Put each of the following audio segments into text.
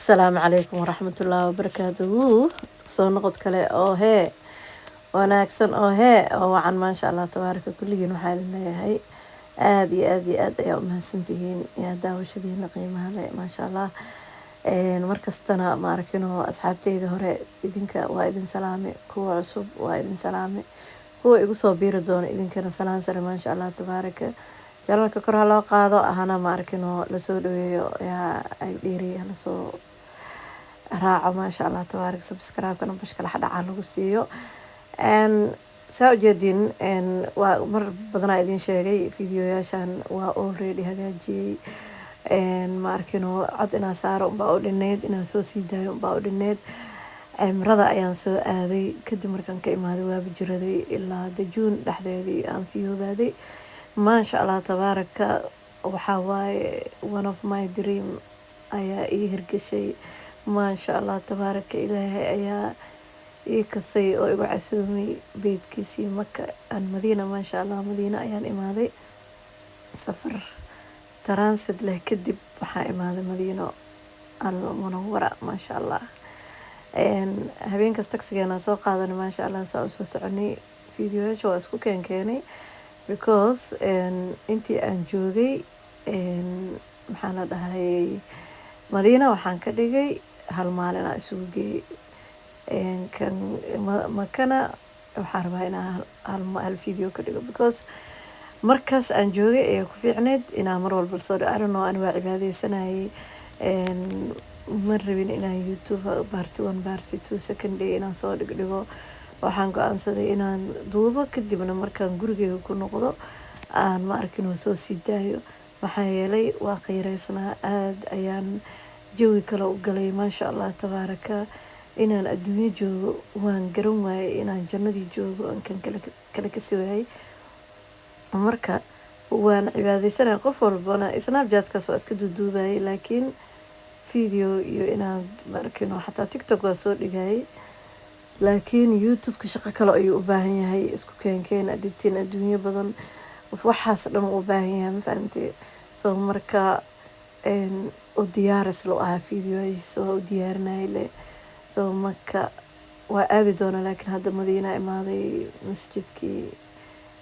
Asalaamu calaykum waraxmatullaahi wabarakaatuhu. Isku soo noqod kale oo hee wanaagsan oo hee oo wacan, maasha Allah tabaaraka. Kulligiin waxaa idin leeyahay aada iyo aada iyo aad ayaa umahadsantihiin yaa daawashadiina qiimaha leh, maasha Allah. Markastana ma arkino asxaabteyda hore, idinka waa idin salaame, kuwa cusub waa idin salaame, kuwa igu soo biiri doono idinkana salaan sare, maasha Allah tabaaraka. Channelka kor ha loo qaado, ahana ma arkino lasoo dhaweeyo, yaa ay dhiiri lasoo raaco, maasha Allah tabaarak. Subscribe-kana bashka dhaca lagu siiyo. Saa ujeedin, waa mar badanaa idin sheegay, videoyaashan waa already hagaajiyey. Ma arkino cod inaa saaro unbaa u dhineyd, inaan soo sii daayo unbaa u dhineyd. Cimrada ayaan soo aaday kadib markaan ka imaaday, waaba jiraday ilaa hadda Juun dhexdeedii aan fiyoobaaday, maasha Allah tabaaraka. Waxaa waaye one of my dream ayaa ii hirgashay, maasha Allah tabaaraka. Ilaahay ayaa ii kasay oo igu casuumay beydkiisii Maka aan Madiina, maasha Allah. Madiina ayaan imaaday safar transit leh kadib, waxaa imaaday Madiino Al Munawara, maasha Allah. Habeenkaas tagsigeena soo qaadanay, maasha Allah. Saa usoo soconay, videoyaasha waa isku keenkeenay because intii aan joogay, maxaa la dhahay, Madiina waxaan ka dhigay hal maalin aa isugu geeyay. Kan Makana waxaan rabaa inaan hal video ka dhigo because markaas aan joogay ayaa ku fiicneyd inaan mar walba soo dhigo. I don't know, ani waa cibaadeysanayay, ma rabin inaan YouTube part one, part two, second day inaan soo dhigdhigo. Waxaan go-aansaday inaan duubo, kadibna markaan gurigeyga ku noqdo aan ma arkin oo soo sii daayo. Maxaa yeelay waa qiireysnaa, aada ayaan jawi kale u galay, maasha Allah tabaaraka. Inaan adduunyo joogo waan garan waayay, inaan jannadii joogo aan kan kale kale kasi waayay. Marka waan cibaadeysanaya, qof walbana Snapchatkaas waa iska duuduubayay, laakiin video iyo inaan markino xataa TikTok waa soo dhigayay, laakiin YouTube-ka shaqo kale ayuu u baahan yahay, isku keenkeen, editing, adduunyo badan, waxaas dhan u baahan yahay, ma fahantay? So marka u diyaaris loo ahaa videoyiisa, waa u diyaarinayay le. So marka waa aadi doonaa, laakiin hadda Madiina imaaday, masjidkii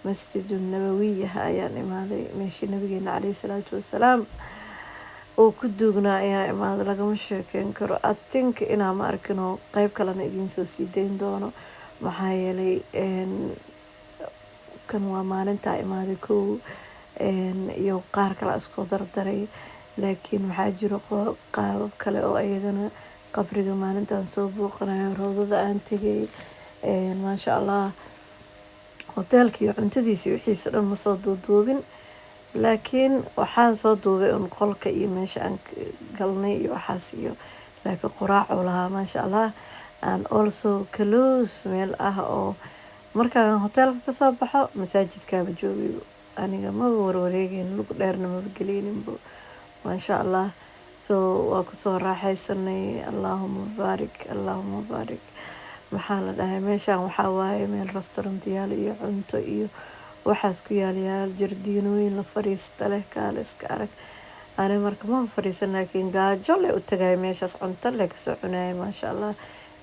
Masjidu Nabawiyaha ayaan imaaday, meeshii nabigeena caleyhi salaatu wasalaam oo ku duugnaa ayaa imaaday. Lagama sheekeyn karo. I think inaa ma arkino qeyb kalena idiin soo sii dayn doono, maxaa yeelay kan waa maalintaa imaaday kow iyo qaar kale isku dardaray, laakiin waxaa jiro qaabab kale oo iyadana qabriga maalintaan soo booqanayo, roodada aan tegay, maasha Allah. Hoteelka iyo cuntadiisa iyo wixiisa dhan ma soo duuduubin, laakiin waxaan soo duubay un qolka iyo meesha aan galnay iyo waxaas iyo, laakiin quraacuu lahaa, maasha Allah. And also close meel ah oo markaan hoteelka kasoo baxo masaajidkaaba joogay, aniga maba warwareegeyn, lug dheerna maba geleyninbo, maasha Allah. So waa kusoo raaxaysanay, allahuma baarik, allahuma baarik. Maxaa la dhahay, meeshan waxaa waaye meel restaurantyaal iyo cunto iyo waxaas ku yaal yaal, jardiinooyin la fariista leh, kaale iska arag. Ani marka ma fariisan, laakiin gaajo le u tagay meeshaas, cunto le kasoo cunayay, maasha Allah.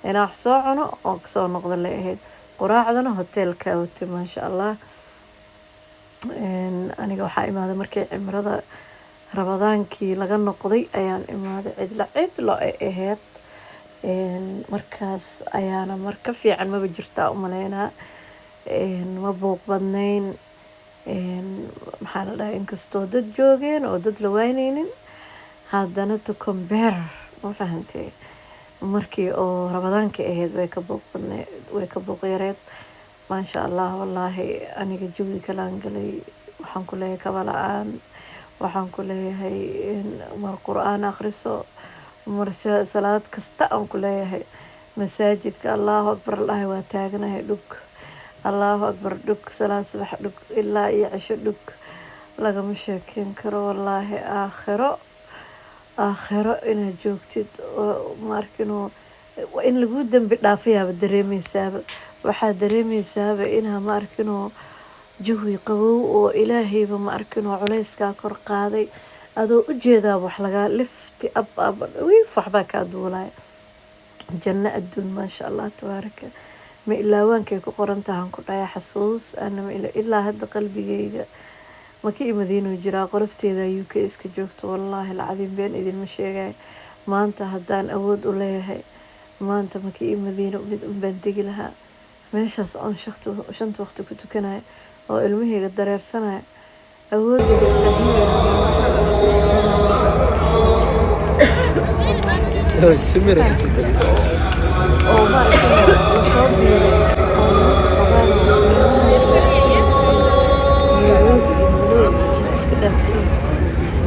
Inaa wax soo cuno oo kasoo noqdo le ahayd. Quraacdana hoteelka watay, maasha Allah. Aniga waxaa imaaday markii cimrada Ramadaankii laga noqday ayaan imaaday, cidlo cidlo ay ahayd. Markaas ayaana mar ka fiican maba jirtaa umaleynaa, ma buuq badnayn. Maxaa la dhahay, inkastoo dad joogeen oo dad la wayneynin, haddana to compare, ma fahantay, markii oo Ramadaanka ahayd way ka buuq badneed, way ka buuq yareed, maasha Allah. Wallaahi aniga jawi kalaan galay. Waxaan ku leeyahay kaba la-aan, waxaan ku leeyahay mar Qur-aan akhriso, mar salaad kasta aan ku leeyahay masaajidka Allahu akbar lahay waa taaganahay, dhug Allahu akbar, dhug salaad subax, dhug ilaa iyo cisho, dhug. Lagama sheekeyn karo wallaahi. Aakhiro, aakhiro inaad joogtid oo maarkino in lagu dambi dhaafayaaba dareemeysaaba, waxaad dareemeysaaba inaa ma arkino jawi qabow oo Ilaahayba ma arkino culeyskaa kor qaaday. Adoo ujeedaa wax lagaa lifti up up, wiif, waxbaa kaa duulaya. Janno adduun, maasha Allah tabaaraka. Ma ilaawaankay ku qoran tahan ku dhahay xasuus ana ma ilaa hadda qalbigayga Maka iyo Madiinuu jiraa. Qolofteeda UK iska joogto. Wallaahi alcadiim, been idinma sheegay. Maanta haddaan awood u leeyahay, maanta Maka iyo Madiino mid un baan degi lahaa. Meeshaas oon shanta waqti ku tukanayo oo ilmahayga dareersanayo, awooddaas hadaa heli lahaa maanta, wallahi meeshaas iska dhex degi lahaa, wallaahi. Fahamka dadka oo maaragtay lasoo biiro oo nimanka qabaan oo meelahaas kale aad tegayso, Nairobi iyo Nairobi, ma iska dhaaftiin,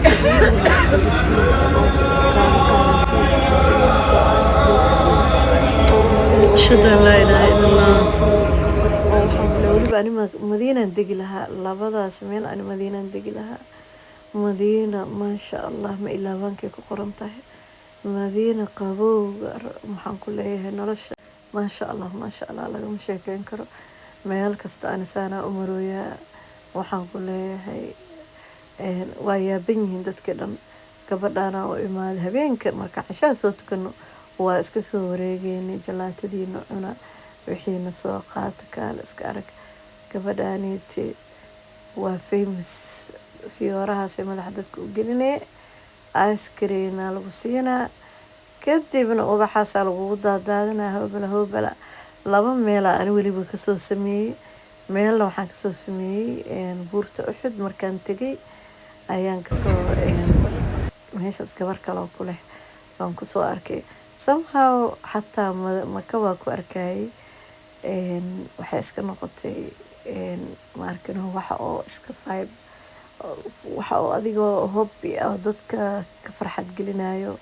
Sacuudiga ma iska degtiin oo iqaamo qaadatiin oo ilmaha Qur'aanka geysatiin oo masaajid أشهد أن لا إله إلا الله. Oo waxaan ku leeyahay, weliba ani Madiinaan degi lahaa. Labadaas meel ani Madiinaan degi lahaa. Madiina, maasha Allah, ma ilaawaankay ku qoran tahay. Madiina qabowga, maxaan ku leeyahay, nolosha, maasha Allah, maasha Allah, lagama sheekeyn karo. Meel kasta ani saanaa u marooyaa. Waxaan ku leeyahay, waa yaaban yihiin dadka dhan. Gabadhaana u imaaday habeenka markaan cashaha soo tukano, waa iska soo wareegeynay. Jalaatadiina cuna, wixiina soo qaata, kaale iska arag. Gabadhaaniiti waa famous. Fiyoorahaasay madaxa dadka u gelinee, ice cream-na lagu siinaa, kadibna ubaxaasaa lagugu daadaadinaa. Hoobala hoobala. Laba meelaa ani weliba kasoo sameeyey. Meelna waxaan kasoo sameeyey buurta Uxud markaan tegay ayaan kasoo, meeshaas gabar kaloo ku leh baan kusoo arkay somehow. Xataa Maka waa ku arkayay. Waxay iska noqotay, maarkino, waxa oo iska vibe, waxa oo adigoo hobby ah, dadka ka farxad gelinayo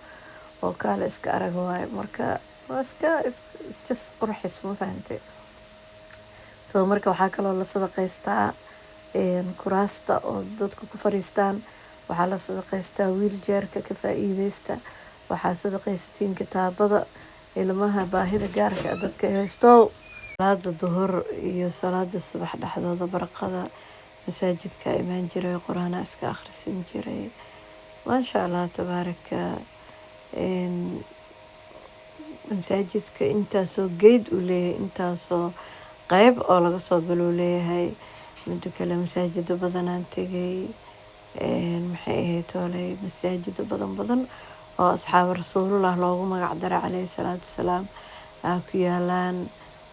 oo kaale iska arag waayo. Marka waa iska, it's just qurxis, ma fahantay? So marka waxaa kaloo la sadaqaystaa kuraasta oo dadka ku fariistaan. Waxaa la sadaqaystaa wheelchair-ka, ka faa'iideysta. Waxaa sadaqaysatiin kitaabada ilmaha baahida gaarka ah dadka haysto. Salaada duhur iyo salaada subax dhexdooda, barqada, masaajidka imaan jiray, Qur-aana iska akhrisan jiray. Maasha Allah tabaaraka. Masaajidka intaasoo geed uu leeyahay, intaasoo qeyb oo laga soo galo uu leeyahay. Mida kale, masaajido badanaan tegay. Maxay ahayd tooley, masaajido badan badan oo asxaab Rasuulullah loogu magac daray caleyhi salaatu wasalaam aa ku yaalaan.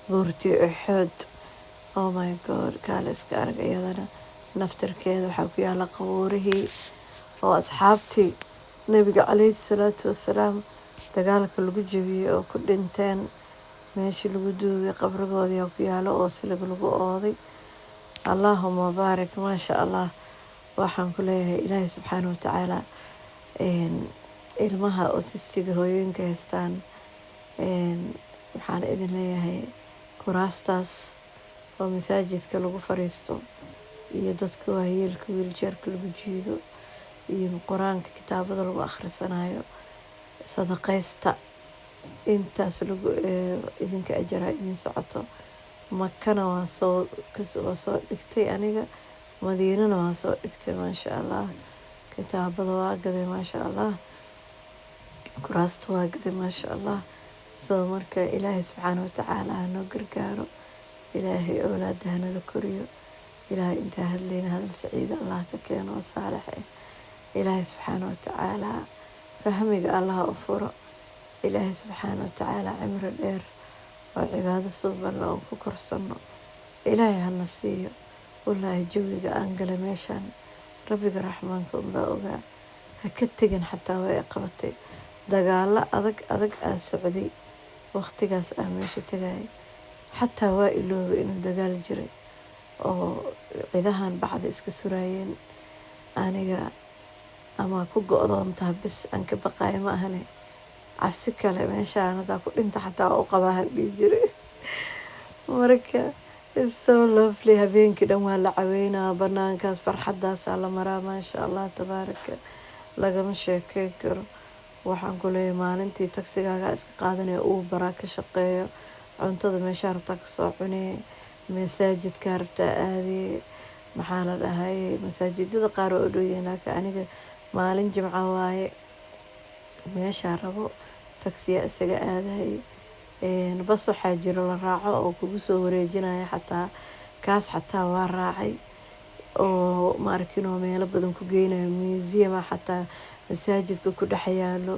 Buurtii Uxud, oh my God, kaale iska arag. Iyadana naftarkeeda waxaa ku yaala qabuurihii oo asxaabtii Nabiga caleyhi salaatu wasalaam dagaalka lagu jabiyey oo ku dhinteen. Meeshii lagu duugay qabrigoodii ku yaalo oo silig lagu ooday. Allaahuma baarik, maasha Allah. Waxaan ku leeyahay, Ilaahay subxaana watacaala ilmaha autistic-ga hooyooyinka haystaan, waxaan idin leeyahay, kuraastaas oo masaajidka lagu fariisto iyo dadka waayeelka wheelchair-ka lagu jiido iyo Qur-aanka kitaabada lagu akhrisanayo sadaqaysta. Intaas lagu idinka ajaraa idin socoto. Makana waa soo dhigtay aniga, Madiinana waa soo dhigtay, maasha Allah. Kitaabada waa gaday, maasha Allah. Kuraasta waa gaday, maasha Allah. So marka Ilaahay subxaana watacaala hanoo gargaaro. Ilaahay owlaada hanala koriyo. Ilaahay intaa hadlayna hadal saciida Allah ka keeno oo saalix ah. Ilaahay subxaana watacaala fahmiga Allah u furo. Ilaahay subxaana watacaala cimri dheer oo cibaado suuban oon ku korsano Ilaahay hana siiyo. Wallaahi, jawiga aan galay meeshaan Rabbiga Raxmaanka unbaa ogaa. Ha ka tegin xataa way qabatay. Dagaalo adag adag aa socday waqtigaas aan meesha tagayay. Xataa waa iloobay inuu dagaal jiray oo cidahan bacda iska suraayeen. Aniga ama ku go'doontaa bis aan ka baqaayo, ma ahane cabsi kale meeshaan hadaa ku dhinta xataa waa u qabaa han dhihi jiray. Marka it's so lovely. Habeenkii dhan waa la caweynaa, banaankaas barxadaasaa la maraa. Maasha Allah tabaaraka, lagama sheekeyn karo. Waxaan ku leeyahay, maalintii tagsigaaga iska qaadanaya, Uber-aa ka shaqeeyo, cuntada meeshaa rabtaa kasoo cunee, masaajidkaa rabtaa aadee. Maxaa la dhahay, masaajidada qaar waa u dhow yihiin, laakiin aniga Maalin Jimco waaye, meeshaa rabo tagsiya isaga aadayay. Bas waxaa jiro la raaco oo kugu soo wareejinaya, xataa kaas xataa waa raacay oo ma arkinoo meelo badan ku geynayo, museum xataa masaajidka ku dhex yaalo.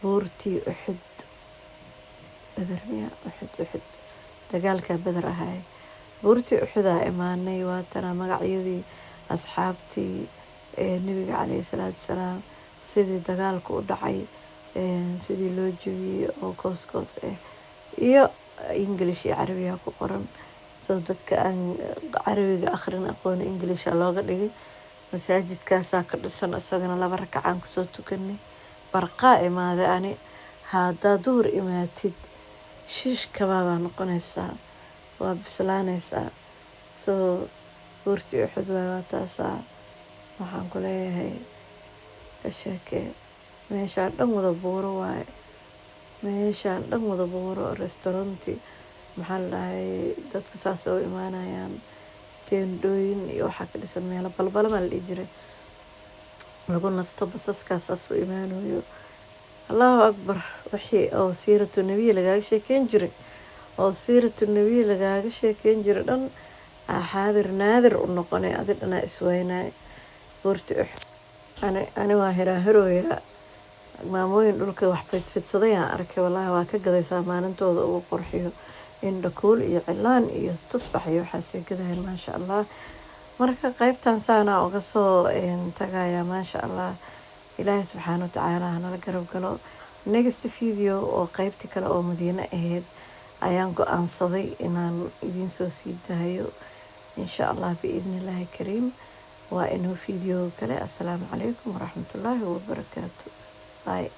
Buurtii Uxud, Beder miya? Uxud, Uxud, dagaalka Beder ahaay. Buurtii Uxudaa imaanay. Waatana magacyadii asxaabtii ee Nabiga caleyhi salaatu wasalaam, sidii dagaalka u dhacay, sidii loo jebiyey oo koos koos ah, iyo English iyo Carabiya ku qoran. Soo dadka aan Carabiga akhrin aqoon, Englisha looga dhigay. Masaajidkaasaa ka dhisan isagana, laba rakacaan kusoo tukanay. Barqaa imaaday ani. Haddaa duhur imaatid, shiish kabaabaa noqonaysaa, waa bislaanaysaa. Soo Buurtii Uxud waay, waa taasaa. Waxaan ku leeyahay ka sheekee, meeshaan dhan wada buuro waaye, meeshaan dhan wada buuro. Restauranti maxaa la dhahay, dadka saas u imaanayaan. Teendhooyin iyo waxaa ka dhisan meelo balbala maa la dhihi jiray lagu nasto. Basaskaas saas u imaanayo. Allahu akbar! Wixii oo siiratu nabiy lagaaga sheekeyn jiray, oo siiratu nabiy lagaaga sheekeyn jiray dhan aa xaadir naadir u noqonay. Adi dhanaa isweynaay. Buurti Uxud ani waa hiraahirooyaa. Maamooyin dhulka wax fidfidsaday aan arkay. Wallaahi waa ka gadaysaa maalintooda ugu qurxiyo, indhakuul iyo cilaan iyo tusbax iyo waxaasay gadayaan, maasha Allah. Marka qaybtan saanaa uga soo tagaya, maasha Allah. Ilaahay subxaana watacaala hanala garab galo. Next video oo qaybtii kale oo Madiine ahayd ayaan go-aansaday inaan idiin soo sii daayo, insha Allah, biidni Illaahi kariim. Waa inuu video kale. Assalaamu calaykum waraxmatullaahi wabarakaatu. Bye.